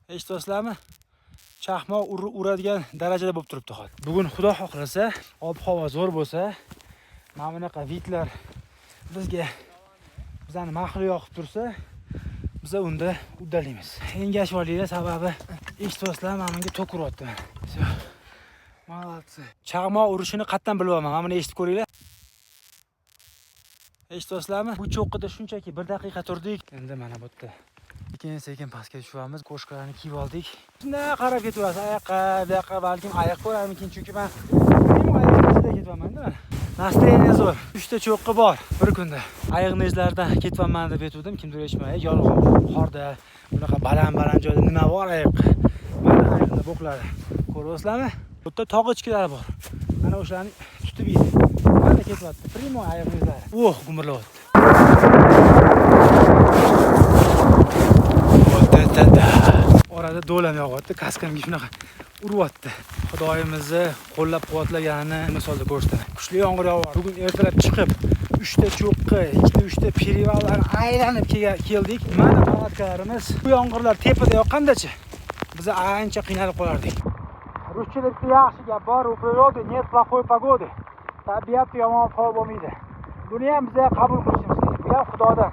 Eshityapsizlarmi? Chaqmoq uradigan darajada bo'lib turibdi hozir. Bugun, Xudo xohlasa, ob havo zo'r bo'lsa, mana bunaqa вид lar bizga, bizani mahliyo yoqib tursa, biza unda uddalaymiz. Engashib olinglar, sababi, eshityapsizlar, mana bunga tok uryapti mana. Всё. Молодцы. Chaqmoq urishini qayerdan bilyapman? Mana buni eshitib ko'ringlar. Eshityapsizlarmi? Bu cho'qqida shunchaki bir daqiqa turdik. Endi mana bu yerda sekin sekin pastga tushyapmiz. Кошка larni kiyib oldik. Shunday qarab ketaverasiz ayoqqa, bu yoqqa, balkim ayiq ko'rarmikin, chunki man ayiq ichida ketyapman-da mana. Настроение zo'r. Uchta cho'qqi bor bir kunda. Ayiqni izlaridan ketyapman deb aytgandim, kimdir eshitmay, yolg'on. Qorda bunaqa baland-baland joyda nima bor ayiq? Mana ayiqni bo'qlari. Ko'ryapsizlarmi? Bu yerda tog' echkilari bor. Mana o'shalarni tutib yeydi. Mana ketyapti. Прямо ayiqni izlari. Oh, gumburlayapti. Вот это да. Orada do'lam yog'yapti, kaskamga shunaqa uryapti. Xudoyimizni qo'llab-quvvatlaganini misolda ko'rsataman. Kuchli yomg'ir yog'yapti. Bugun ertalab chiqib, 3 ta cho'qqi, 2 ta 3 ta перевал larni aylanib keldik. Mana palatkalarimiz. Bu yomg'irlar tepada yoqqandachi, biz ancha qiynalib qolardik. Ruschada bitta yaxshi gap bor: "У природы нет плохой погоды." Tabiatda yomon ob-havo bo'lmaydi. Buni ham biz qabul qilishimiz kerak. Bu ham Xudodan.